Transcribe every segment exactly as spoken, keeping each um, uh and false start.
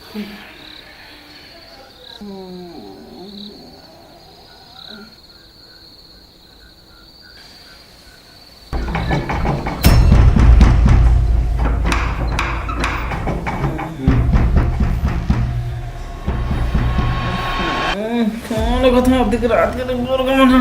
कौन कथा अधिक रात के बोल गया ना?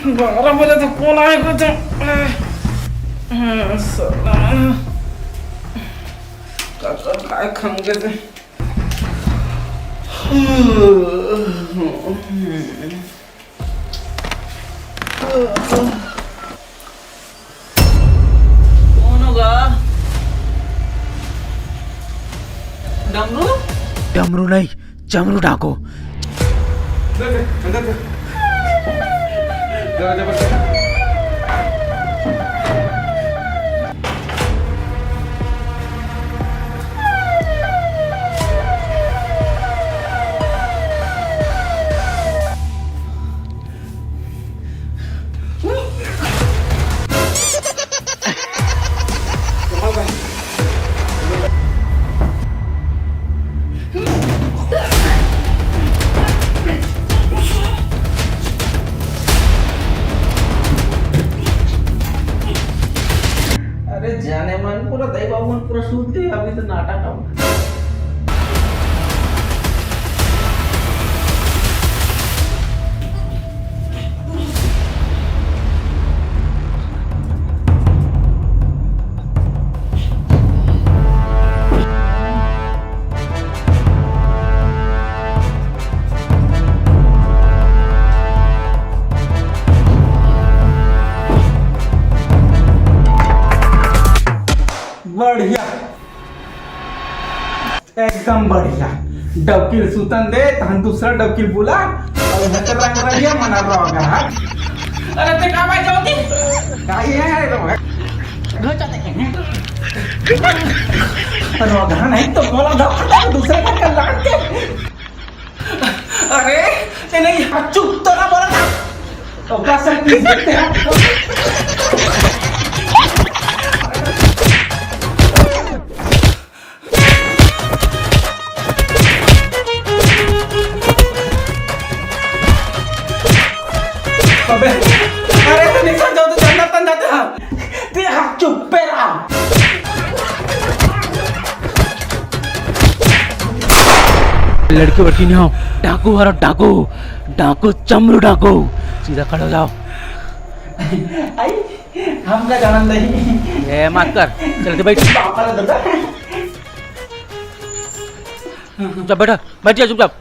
बारह बजे तो कौन आए कुछ? साला का कर खाए खंगे से। कौन होगा? डमरू? डमरू नहीं, चमरू डाको। अंदर जा, अंदर जा। दरवाजा बंद कर। अरे जाने मन पूरा दई बाबू मन पूरा सूत गए, अभी तो नाटक अब। बढ़िया, एकदम बढ़िया। डबकिल सुतन दे, तहन दूसरा डबकिल बुला, और इधर के रंग रहिया मना रहा होगा। अरे, ते का भाई जाओगी? का ये है रे भाई? रोगहा नहीं तो बोला था, दूसरे घर का लाग के। अरे, ये नहीं, चुप तो ना बोला था। तो का सर प्लीज देखते हैं। अबे, अरे, तो निकल जाओ, तो धंधा, धंधा, धंधा। ते हाथ चुप पे रहा। लड़की वड़की नहीं हो, डाकू हरो डाकू, डाकू चमरू डाकू। सीधा खड़े हो जाओ। आई, हमका जानन नहीं। ए, मत कर, चल के बैठ। बापा रे दादा। चुपचाप बैठा, बैठ जा चुपचाप।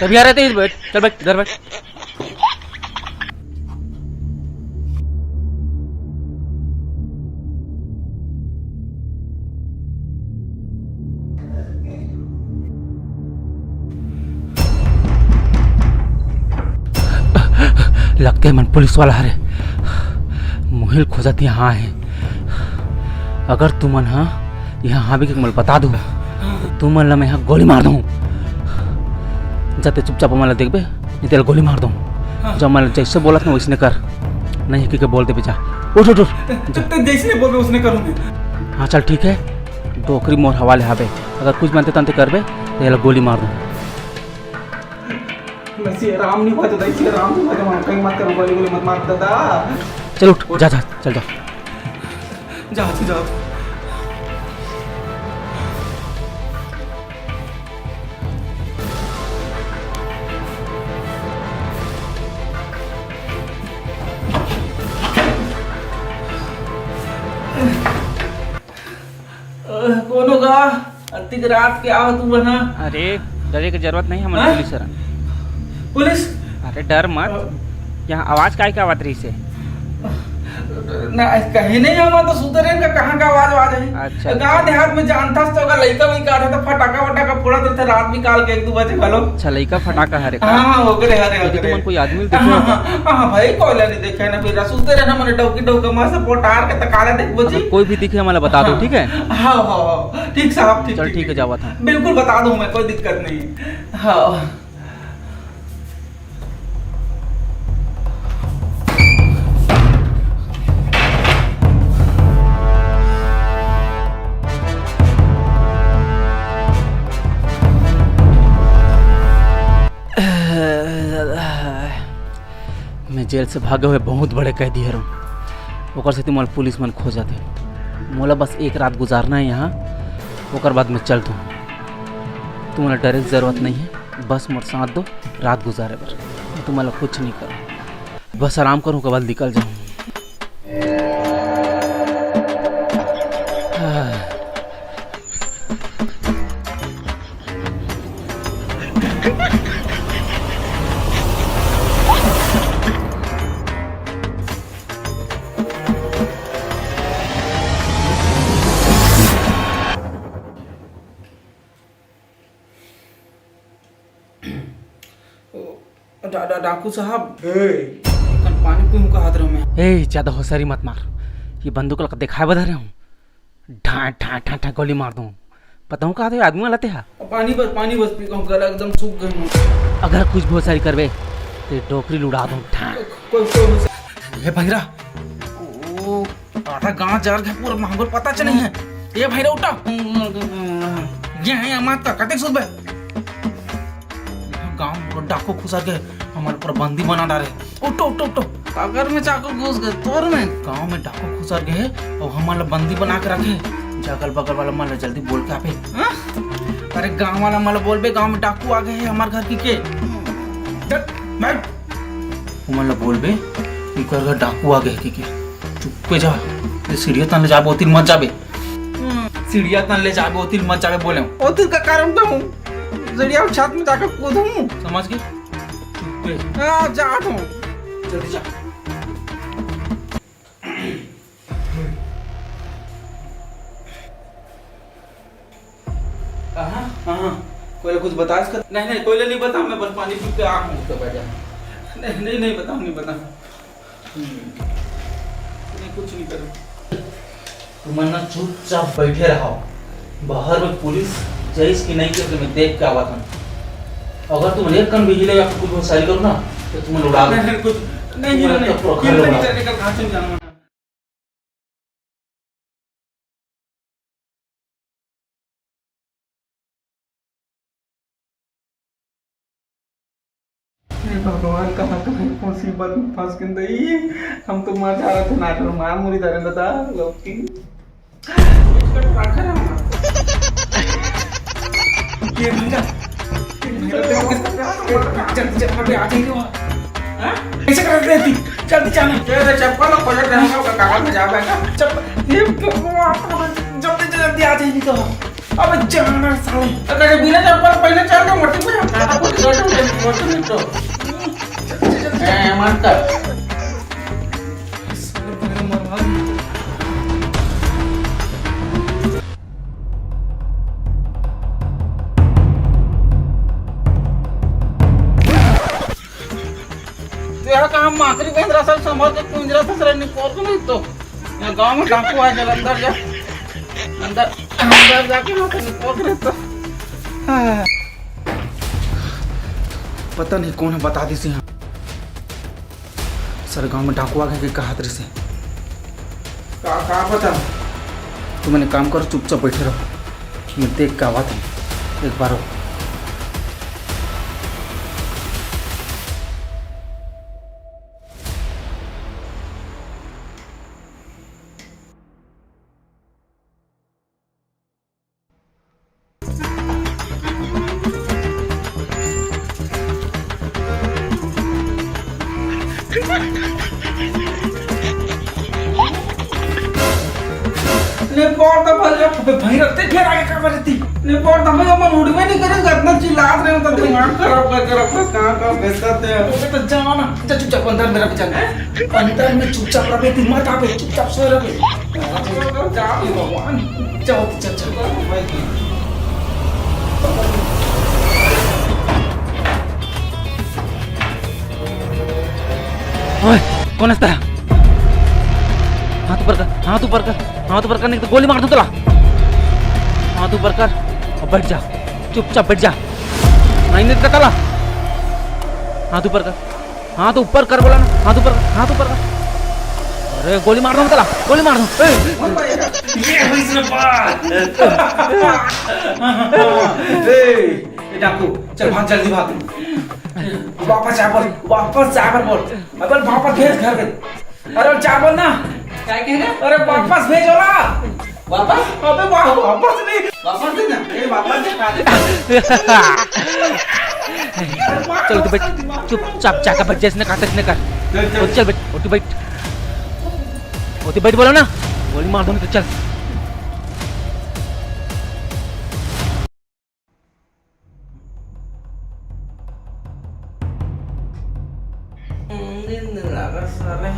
तभी आ रहे थे, बैठ, चल बैठ, इधर बैठ। लगते मन पुलिस वाला हरे, मुहिल खोजत यहाँ है। अगर तुमन हा यहाँ हावे के मोला बता दू, तुमन ला मैं यहाँ गोली मार दूँ। जाते चुपचाप मन ला देखबे, नहीं तेला गोली मार दूँ। हाँ। जब मैं जैसे बोलत ना वैसने कर, नहीं कि के बोल देबे जा। उठ, उठ, उठ। तो, तो जैसने बोलबे उसने करूँ मैं। हाँ चल ठीक है, डोकरी मोर हवाले हावे, अगर कुछ बनते तंते करबे तो एला गोली मार दूँ। मैं सिया राम नहीं भाई, तो सिया राम नहीं भाई, कहीं मत करो, गोली गोली मत मार दादा। चल उठ, जा, जा, चल जा। जा, तू जा। अ, कोनो का? अतिक रात के आओ तू बना। अरे, डरे के जरूरत नहीं, हमन हाँ? पुलिस हरन। पुलिस? अरे, डर मत। अ, यहाँ आवाज काय के आवत रहिस हे? ना, कहीं नहीं, हम तो सुते रहेन का, कहाँ का आवाज, आवाज है? अच्छा, गाँव अच्छा। देहात में जानता तो अगर लइका वइका आता तो फटाका वटाका फोड़त रहते रात निकाल के एक दो बजे घलो। अच्छा, लइका फटाका हरे का? हाँ, हाँ, ओकरे हरे, यदि ओकरे। तुमन कोई आदमी ल देखे हाँ, हो का? हाँ, हाँ, हाँ, भाई, कोई ला नहीं देखे ना, फिर सुते रहना, मने डौकी डौका मार से पोटार के तकाला देखबो जी। अगर कोई भी दिखे, हमला बता दो, हाँ। ठीक है? हाँ, हाँ, हाँ, ठीक साहब, ठीक, चल, ठीक, ठीक है, ठीक। जावत हूँ। बिल्कुल बता दूँ मैं, कोई दिक्कत नहीं। हाँ। जेल से भागे हुए बहुत बड़े कैदी हरव, ओकर सेती मोला पुलिस मन खोजत हे। मोला बस एक रात गुजारना हे यहाँ, ओकर बाद मैं चल दूँ। तुमन ला डरे के जरूरत नहीं है, बस मोर साथ दो रात गुजारे बर, तुमन ला कुछ नहीं करो, बस आराम करूँ, ओकर बाद निकल जाऊँ। डा-, डा-, डाकू साहब, ए। एकन पानी पीऊँ कहत रहूँ मैं। ए, ज्यादा होशियारी मत मार, ये बंदूक ला दिखाए बर धरे हूँ। ढां, ढां, ढां, ढां गोली मार दूं। पता हूँ कहा थे आदमी वाला ते हा। पानी बस, पानी बस पी के गला एकदम सूख गए। अगर कुछ भी होशियारी करबे, ते डोकरी ल उड़ा दूं। ढां। कोई, कोई होशियारी। ए भैरा, ओ, आधा गांव जर गए, पूरा माहौल पता चले है। ए भैरा, उठा। ये है, अमात का, कतेक सुबह। गांव में डाकू खुसर के हमन ला पूरा बंदी बना डारे। उठो, उठो, उठो। अगर में चाकू घुस गए तोर में। गांव में डाकू खुसर गए और हमन ला बंदी बना के रखे। जे अगल बगल वाला मन ला जल्दी बोल के आबे। हाँ? अरे गांव वाला मन ला बोलबे, गांव में डाकू आ गए हैं हमार घर की के। डट, बैठ। ओमन ला बोलबे, इकर घर डाकू आ गए हैं की के। चुप्पे जा। ये सीढ़िया तन ले जाबे, ओतिर मत जाबे। हम्म, सीढ़िया तन ले जाबे, ओतिर मत जाबे बोले। ओतिर का कारण तो हूँ। सीढ़िया छत में जाकर कूदूँ। समझ गए? चुप्पे। हाँ, जा तू। जल्दी जा। हाँ, हाँ, कोई कुछ बता इसका? नहीं, नहीं, कोई नहीं बता, मैं बस पानी पी के आ हूँ। तो बैठ जा। नहीं, नहीं, नहीं बता, नहीं बता। हम्म। नहीं, कुछ नहीं करो। तुमन ना चुपचाप बैठे रहो। बाहर में पुलिस जइस कि नहीं करके मैं देख के आवत हूँ। अगर तुम एक कन भी हिले या कुछ होशियारी करो ना, तो तुमन उड़ा दो। नहीं, नहीं, कुछ नहीं, तुम्हारा नहीं, तो प्रोफाइल नहीं, उड़ा दो। नहीं, नहीं, नहीं, नहीं, नहीं, नहीं, नहीं, नहीं, हे भगवान, कहाँ कहाँ मुसीबत में फंस के दई। हम तो मर जा रहे थे, नाटक मार मुरी धरे दादा लोग की। ये भैया, जल्दी, जल्दी, अभी आ जाएंगे वहाँ। हाँ? ऐसे कर रहे थी, जल्दी जाना। ये तो चप्पल और खोजत रहेगा, ओकर कागज में जा बैठा। चप्पल, ये भगवान, जल्दी, जल्दी आ जाएगी तो। अबे जाना साले। अगर ये बिना चप्पल पहने चल तो मोटी में, आपको तो मोटी में तो। ए, मत कर। तेरा काम माकरी बेंदरा सब संभाल के कुंजरा ससुरा निकोर को नहीं तो। ये गांव में डाकू आ, चल अंदर जा। अंदर, अंदर जाके ना तो निकोर को नहीं तो। पता नहीं कौन बता दी सी। सर, गांव में डाकू आ गए के कहत रहिसे। का, का पता? तुमन एक काम करो, चुपचाप बैठे रहो, मैं देख के आवत हूँ एक बार। ले पौर त भैया, अबे भैया, ते फेर आगे का करती? ले पौर त भैया, मन उड़बे नहीं करे, इतना चिल्लात रहे हो, तो दिमाग खराब कर, कर, कर, कहाँ, कहाँ भेजता ते? ओके, तो जाओ ना, जा चुपचाप अंदर मेरा बचा। अंदर में चुपचाप रहे, तू मत आवे, चुपचाप सोए रहे। जा, हे भगवान, जाओ, चल, चल। ओए, कौन हंसता है? हाथ ऊपर कर, हाथ ऊपर कर, हाथ ऊपर कर, नहीं तो गोली मार दूं तोला। हाथ ऊपर कर और बैठ जा, चुपचाप बैठ जा। नहीं, नहीं तो तोला। हाथ ऊपर कर। हाथ ऊपर कर बोला ना, हाथ ऊपर कर, हाथ ऊपर कर। अरे गोली मार दूं तोला, गोली मार दूं। ए, ये हुई इसने बात। ए, ए, डाकू, चल भाग, जल्दी भाग। वापस जा बोल, वापस जा बर बोल। अबे वापस भेज घर में। अरे जा बोल ना। काय कहे? अरे वापस भेज ओला। वापस? अबे वा-, वापस नहीं। वापस दे ना। ए, वापस दे, खा दे। चल, तू बैठ। चुपचाप जाकर बैठ, जैसे कर, तैसे कर। चल, चल। ओ, चल बैठ, ओ, तू बैठ। ओ, तू बैठ बोला ना। गोली मार दूंगी तो चल। नींद नहीं लगा साले।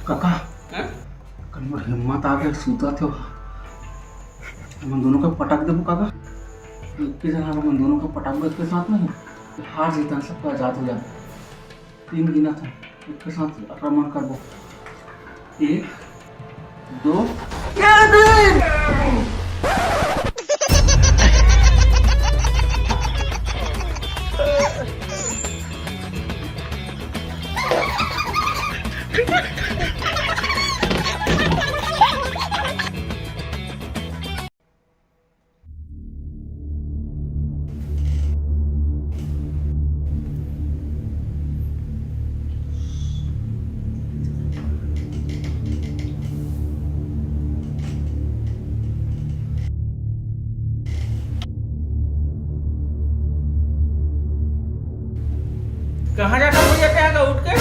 काका, हैं? कल मोर हिम्मत आ गया, सूता थे। हम दोनों का पटक देबो काका। एक के जना हम दोनों का पटक दे के साथ में हार जीतन सबका आजाद हो जाता। तीन गिना था, एक के साथ आक्रमण करबो। एक, दो, या तीन। कहाँ जाता भैया, क्या का उठ के?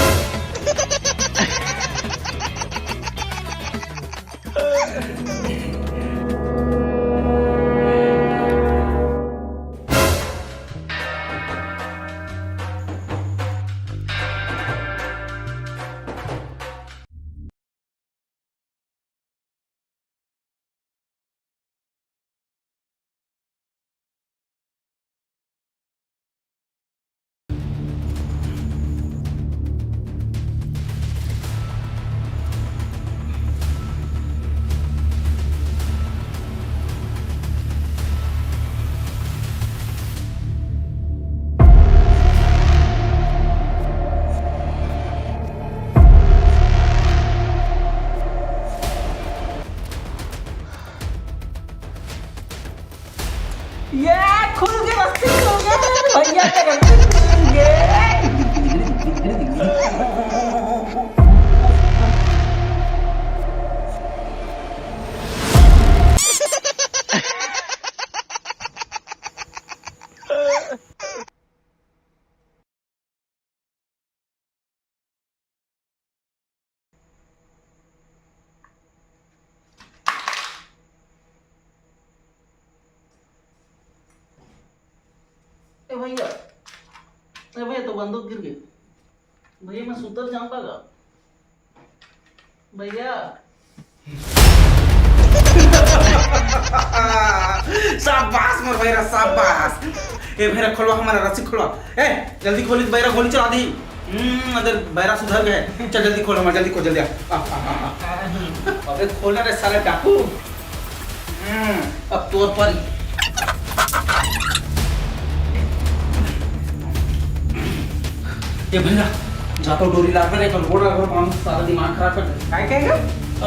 ये खुल गया, रस्सी खुल गया, भैया के रस्सी खुल गया। ए भैया, ए भैया, तो बंदूक गिर गई। भैया, मैं सुतर जाऊंगा का? भैया। शाबाश मोर भैरा, शाबाश। ए भैरा, खोलवा हमारा रस्सी खोलवा। ए, जल्दी खोली तो भैरा गोली चला दी। हम्म, अगर भैरा सुधर गए। चल जल्दी खोल हमारा, जल्दी खोल, जल्दी आ। आ, आ, आ, आ। अबे खोल ना रे साले डाकू। हम्म, अब तोर पर। ए भैया, जा तो डोरी ला कर एक लोटा रख, हम सारा दिमाग खराब कर दे। काय कहेगा?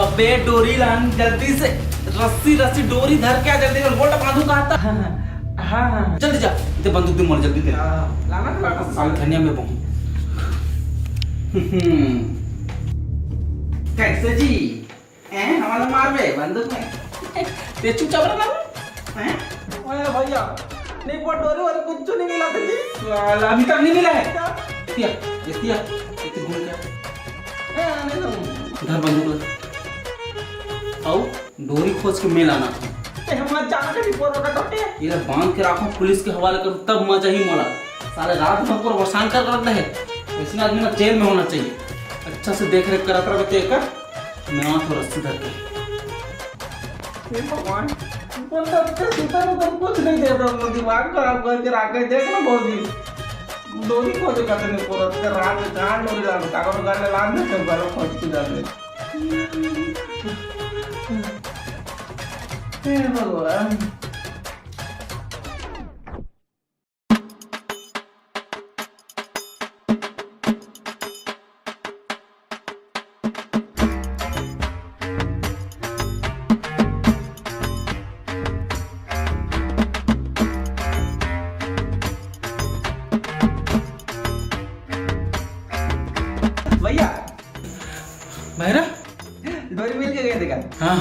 अबे डोरी लान जल्दी से, रस्सी, रस्सी डोरी धर के आ जल्दी, लोटा बांधू कहा था। हाँ, हाँ, हाँ, हाँ। जल्दी जा, दे बंदूक दे मोर, जल्दी दे। हाँ, लाना तो लाना। साले धनिया में बहु। हम्म। कैसे जी? हैं, हमारा मार बे बंदूक में। ते चुपचाप रह ना। हैं? ओए भैया, नहीं, वो डोरी वोरी कुछ नहीं मिला था जी। साला, अभी तक नहीं मिला है? क्या? एतिया, एतिया, एतिया घूम के। ए, नहीं तो। धर बंदूक ले। आओ, डोरी खोज के मैं लाना था। ते हम जाना के रिपोर्ट होता टोटे। ये बांध के रखो, पुलिस के हवाले करो, तब मजा ही मोला। साले रात भर पूरा परेशान कर रखते हैं। ऐसे आदमी ना जेल में होना चाहिए। अच्छा से देख रेख करत रहे ते का। मैं वहाँ थोड़ा सुधर के। हे भगवान, ऊपर तक के सुधर, ऊपर कुछ नहीं दे रहा हूँ, दिमाग खराब करके रख के देख ना भौजी। डोरी खोजे खातिर नहीं पूरा, उसके रात में कहाँ डोरी डाल, कागज उगाने लान दे, तो गलत खोज के डाल दे। हे भगवान। हाँ,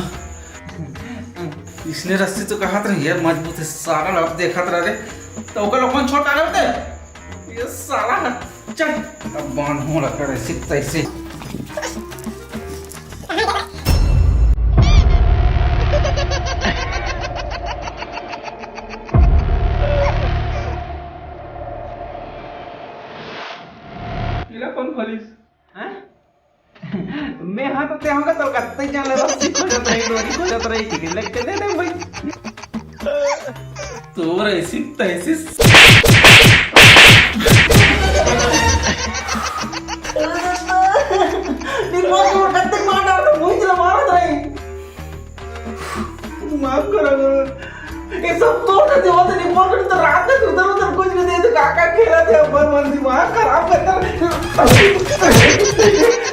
इसने रस्सी तो कहत रही है, मजबूत है, सारा लड़त देखत रह रे, तो ओकर लोगन छोड़ काहे दे? ये साला है, चल, अब बांध हो रखा रस्सी तैसे। किला कौन खोलिस? हाँ? मैं हाँ तो ते होगा तो कत्ते जान ले रस्सी खोजत रही, डोरी खोजत रही, कि लगते दे दे भाई। तोर ऐसी तैसी। निर्मल को कत्ते मार डाल तो मुझे मारा था। माफ करो गुरु, ये सब तोड़ देते हो तो निर्मल को तो रात में उधर उधर कुछ नहीं दे तो काका खेला थे, अब मन दिमाग खराब करता।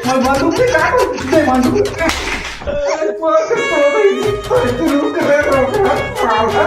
मैं बंदूक से काटू, नहीं बंदूक। अरे, मार के तोड़ दे, तू रुक रे, रुक रे, साला।